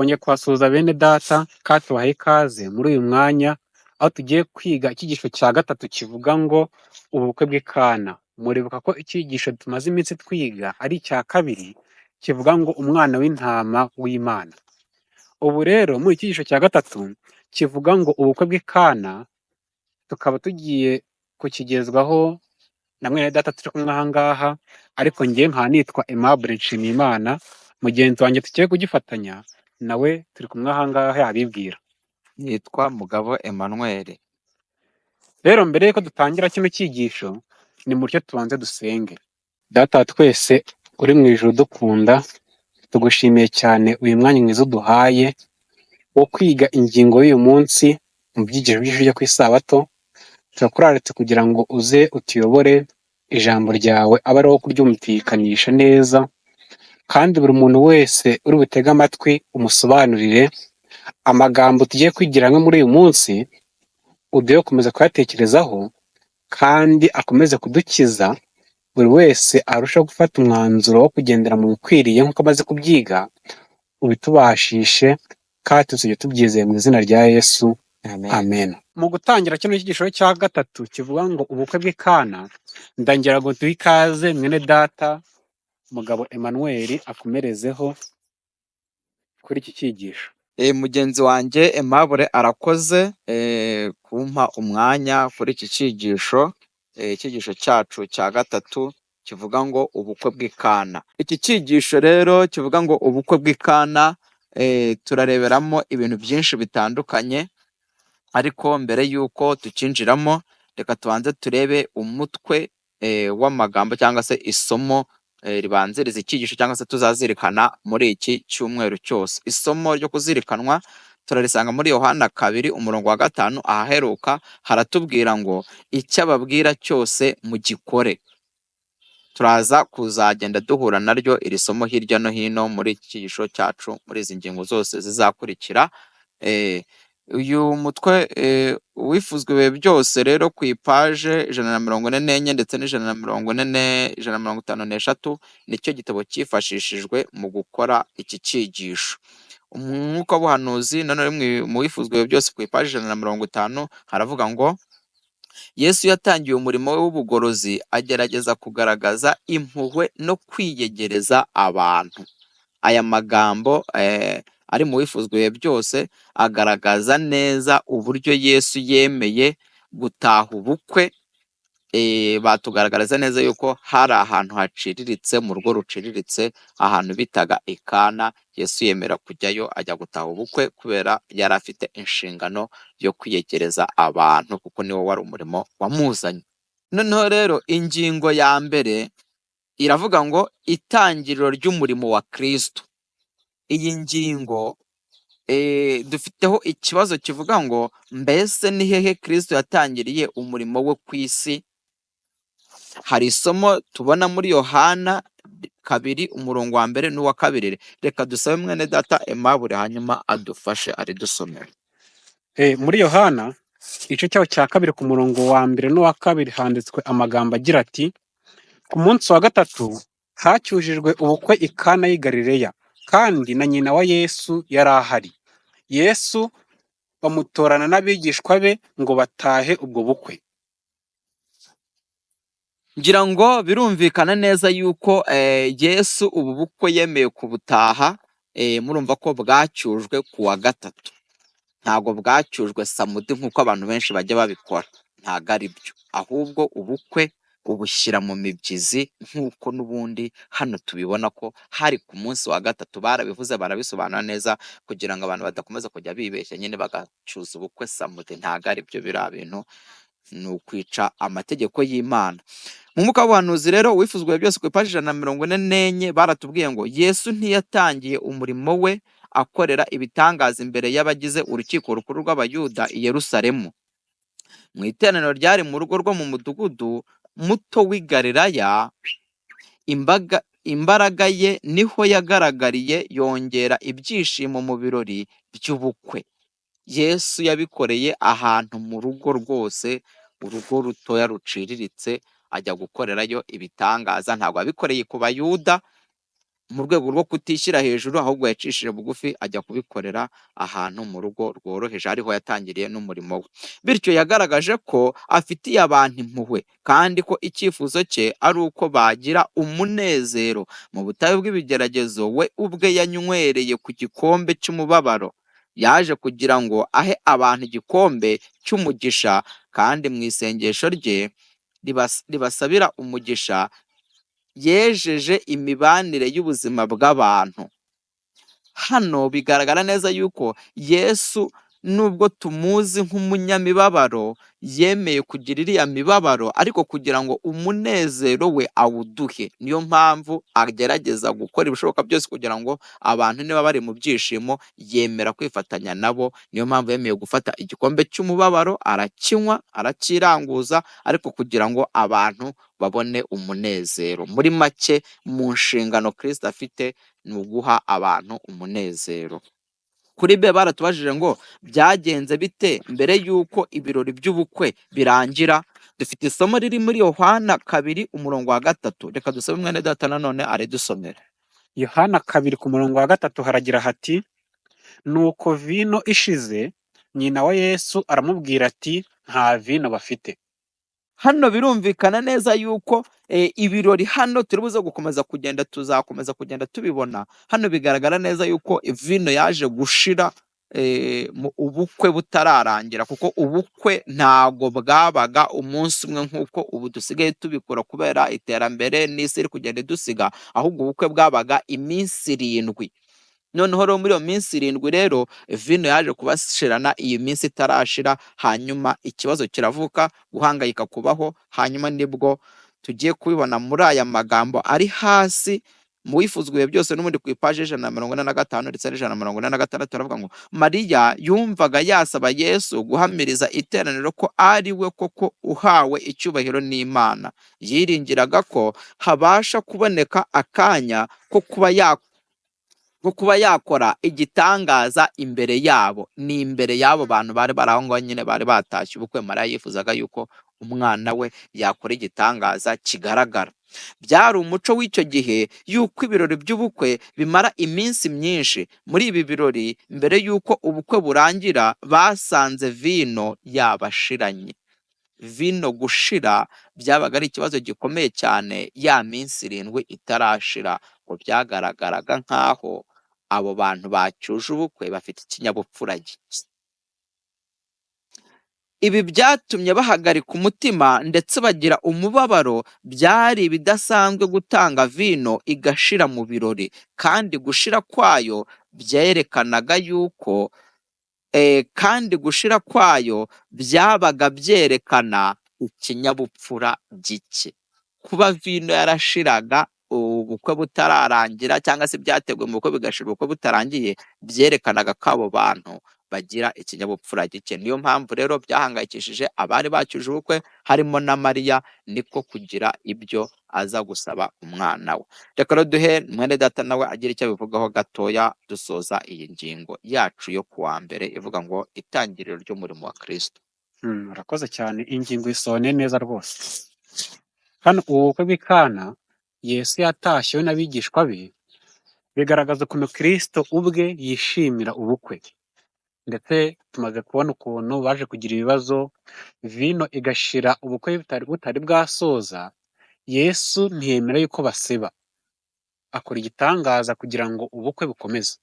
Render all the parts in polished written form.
Twongeye kubasuhuza bene data kandi tubahaye ikaze muri uyu mwanya, aho tugiye kwiga icyigisho cya gatatu kivuga ngo ubukwe bw'i Kana. Muribuka ko icyigisho tumaze iminsi twiga ari icya kabiri kivuga ngo umwana w'intama w'Imana. Ubu rero muri iki cyigisho cya gatatu kivuga ngo ubukwe bw'i Kana, tukaba tugiye kukigezwaho na mwene data turi kumwe aha ngaha, ariko njye nkaba nitwa Aimable Nshimiyimana, mugenzi wanjye tugiye kugifatanya nawe turi kumwe aha ngaha yabibwira. Nitwa Mugabo Emmanuel. Rero mbere yuko dutangira kino cyigisho, nimutyo tubanze dusenge. Data wa twese uri mu ijuru dukunda, tugushimiye cyane uyu mwanya mwiza uduhaye wo kwiga ingingo y'uyu munsi mu byigisho by'ishuri ryo ku isabato. Turakuraritse kugira ngo uze utuyobore, ijambo ryawe abe ari wowe kuryumvikanisha neza, kandi buri muntu wese uri butege amatwi umusobanurire amagambo tugiye kwigira hamwe muri uyu munsi, uduhe gukomeza kuyatekerezaho kandi akomeze kudukiza, buri wese arusheho gufata umwanzuro wo kugendera mu bikwiriye nk'uko amaze kubyiga, ubitubashishe kandi tuzajya tubyizeye mu izina rya Yesu. Amen. Amen. Mu gutangira kino cyigisho cya gatatu kivuga ngo ubukwe bw'i Kana, ndagira ngo duhe ikaze mwene data Mugabo Emmanuel akomerezeho kuri iki cyigisho. Mugenzi wanjye Aimable arakoze kumpa umwanya kuri iki cyigisho, icyigisho cyacu cya gatatu kivuga ngo ubukwe bw'i Kana. Iki cyigisho rero kivuga ngo ubukwe bw'i Kana, turareberamo ibintu byinshi bitandukanye, ariko mbere y'uko tukinjiramo, reka tubanze turebe umutwe w'amagambo cyangwa se isomo ribanziriza icyigisho cyangwa se tuzazirikana muri iki cyumweru cyose. Isomo ryo kuzirikanwa turarisanga muri Yohana 2 umurongo wa 5 ahaheruka, haratubwira ngo icyo ababwira cyose mugikore. Turaza kuzagenda duhura naryo iri somo hirya no hino muri iki cyigisho cyacu, muri izi ngingo zose zizakurikira. Uyu mutwe uwifuzwa ibihe byose rero ku ipaje 144 ndetse n'140, 153, nicyo gitabo cyifashishijwe mu gukora iki cyigisho. Umwuka w'ubuhanuzi nanone mu wifuzwa ibihe byose ku ipaje 150 haravuga ngo Yesu yatangiye umurimo we w'ubugorozi agerageza kugaragaza impuhwe no kwiyegereza abantu. Aya magambo ari mu wifuzwa ibihe byose agaragaza neza uburyo Yesu yemeye gutaha ubukwe. Batugaragariza neza yuko hari ahantu haciriritse, mu rugo ruciriritse, ahantu bitaga i Kana. Yesu yemera kujyayo ajya gutaha ubukwe kubera yari afite inshingano yo kwiyegereza abantu, kuko niwo wari umurimo wamuzanye. Noneho rero ingingo ya mbere iravuga ngo itangiriro ry'umurimo wa Kristo. Iyi ngingo dufiteho ikibazo kivuga ngo mbese ni hehe Kristo yatangiriye umurimo we ku isi? Hari isomo tubona muri Yohana 2 umurongo wa 1 n'uwa 2. Reka dusabe mwene data Aimable hanyuma adufashe aridusomere. Muri Yohana igice cyaho cya kabiri ku murongo wa mbere n'uwa kabiri handitswe amagambo agira ati: ku munsi wa gatatu hacyujijwe ubukwe i Kana y'i Galileya, kandi na nyina wa Yesu yari ahari. Yesu bamutorana n'abigishwa be ngo batahe ubwo bukwe. Ngira ngo birumvikana neza yuko Yesu ubu bukwe yemeye kubutaha, murumva ko bwacyujwe ku wa gatatu. Ntabwo bwacyujwe samedi nk'uko abantu benshi bajya babikora, ntabwo ari byo. Ahubwo ubukwe ubushyira mu mibyizi nk'uko n'ubundi hano tubibona ko hari ku munsi wa gatatu. Barabivuze, barabisobanura neza kugira ngo abantu badakomeza kujya bibeshya nyine bagacyuza ubukwe samedi, ntabwo ari byo. Biriya bintu ni ukwica amategeko y'Imana. Mu mwuka w'ubuhanuzi rero wifuzwa byose ku ipaji 144 baratubwiye ngo Yesu ntiyatangiye umurimo we akorera ibitangaza imbere y'abagize urukiko rukuru rw'Abayuda i Yerusalemu. Mu iteraniro ryari mu rugo rwo mu mudugudu muto w'i Galilaya, imbaraga ye niho yagaragariye yongera ibyishimo mu birori by'ubukwe. Yesu yabikoreye ahantu mu rugo rwose, urugo rutoya ruciriritse, ajya gukorerayo ibitangaza. Ntabwo yabikoreye ku Bayuda. Mu rwego rwo kutishyira hejuru, ahubwo yacishije bugufi ajya kubikorera ahantu mu rugo rworoheje, ariho yatangiriye n'umurimo we. Bityo yagaragaje ko afitiye abantu impuhwe, kandi ko icyifuzo cye ari uko bagira umunezero. Mu butayu bw'ibigeragezo, we ubwe yanywereye ku gikombe cy'umubabaro. Yaje kugira ngo ahe abantu igikombe cy'umugisha, kandi mu isengesho rye ribasabira umugisha, yejeje imibanire y'ubuzima bw'abantu. Hano bigaragara neza yuko Yesu, nubwo tumuzi nk'umunyamibabaro, yemeye kugira iriya mibabaro, ariko kugira ngo umunezero we awuduhe. Niyo mpamvu agerageza gukora ibishoboka byose kugira ngo abantu niba bari mu byishimo, yemera kwifatanya nabo. Niyo mpamvu yemeye gufata igikombe cy'umubabaro, arakinywa, arakiranguza, ariko kugira ngo abantu babone umunezero. Muri make, mu nshingano Kristo afite ni uguha abantu umunezero. Kuri B baratubajije ngo byagenze bite mbere y'uko ibirori by'ubukwe birangira? Dufite isomo riri muri Yohana 2 umurongo wa 3. Reka dusabe mwene data nanone aridusomere. Yohana 2 ku murongo wa 3 haragira hati: nuko vino ishize, nyina wa Yesu aramubwira ati nta vino bafite. Hano birumvikana neza yuko ibirori hano turi buze gukomeza kugenda, tuzakomeza kugenda tubibona. Hano bigaragara neza yuko vino yaje gushira mu ubukwe butararangira, kuko ubukwe ntago bwabaga umunsi umwe nk'uko ubu dusigaye tubikora kubera iterambere n'isi iri kugenda idusiga, ahubwo ubukwe bwabaga iminsi 7. Noneho rero muri iyo minsi 7 rero vino yaje kubashirana iyi minsi itarashira, hanyuma ikibazo kiravuka, guhangayika kubaho. Hanyuma nibwo tugiye kubibona muri aya magambo ari hasi mu wifuzwa ibihe byose, n'ubundi ku ipaji 145 ndetse n'146, baravuga ngo Mariya yumvaga yasaba Yesu guhamiriza iteraniro ko ari we koko uhawe icyubahiro n'Imana. Yiringiraga ko habasha kuboneka akanya ko kuba yakora igitangaza imbere yabo. Ni imbere y'abo bantu bari bari aho ngaho nyine, bari batashye ubukwe. Mariya yifuzaga yuko umwana we yakora igitangaza kigaragara. Byari umuco w'icyo gihe yuko ibirori by'ubukwe bimara iminsi myinshi. Muri ibi birori, mbere y'uko ubukwe burangira, basanze vino yabashiranye. Vino gushira byabaga ari ikibazo gikomeye cyane ya minsi 7 itarashira, ngo byagaragaraga nk'aho abo bantu bacyuje ubukwe bafite ikinyabupfura gike. Ibi byatumye bahagarika umutima ndetse bagira umubabaro. Byari ibidasanzwe gutanga vino igashira mu birori, kandi gushira kwayo byerekanaga yuko kandi gushira kwayo byabaga byerekana ikinyabupfura gike. Kuba vino yarashiraga ubukwe butararangira, cyangwa se ibyateguwe mu bukwe bigashira ubukwe butarangiye, byerekanaga ko abo bantu bagira ikinyabupfura gike. Niyo mpamvu rero byahangayikishije abari bacyuje ubukwe, harimo na Mariya, niko kugira ibyo aza gusaba umwana we. Reka rero duhe mwene data nawe agira icyo abivugaho gatoya, dusoza iyi ngingo yacu yo kuwa mbere ivuga ngo itangiriro ry'umurimo wa Kristo. Urakoze cyane, ingingo isobanuye neza rwose. Hano ubu bukwe bw'i Kana Yesu yatashye we n'abigishwa be, bigaragaza ukuntu Kristo ubwe yishimira ubukwe. Ndetse tumaze kubona ukuntu baje kugira ibibazo, vino igashira ubukwe butari bwasoza, Yesu ntiyemera yuko baseba, akora igitangaza kugira ngo ubukwe bukomeze.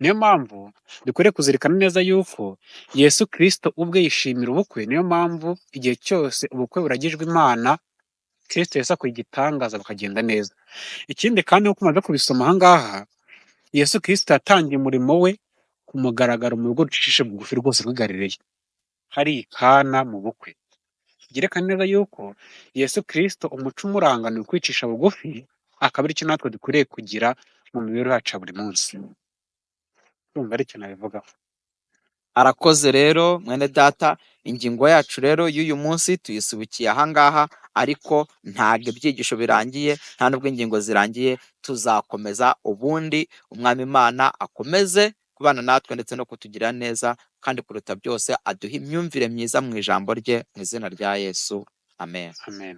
Niyo mpamvu dukwiriye kuzirikana neza yuko Yesu Kristo ubwe yishimira ubukwe. Niyo mpamvu igihe cyose ubukwe buragijwe Imana, Kristo Yesu akora igitangaza bukagenda neza. Ikindi kandi nk'uko umaze kubisoma aha ngaha, Yesu Kristo yatangiye umurimo we ku mugaragaro mu rugo rucishije bugufi rwose rw'i Galileya, hari i Kana mu bukwe. Byerekana neza yuko Yesu Kristo umuco umuranga ni ukwicisha bugufi, akaba aricyo natwe dukwiriye kugira mu mibereho yacu ya buri munsi. Ndumva aricyo nabivugaho. Arakoze rero mwene data. Ingingo yacu rero y'uyu munsi tuyisubikiye ahangaha, ariko ntabwo ibyigisho birangiye, nta nubwo ingingo zirangiye, tuzakomeza ubundi. Umwami Imana akomeze kubana natwe ndetse no kutugirira neza, kandi kuruta byose aduhe imyumvire myiza mu ijambo rye, mu izina rya Yesu, amen. Amen.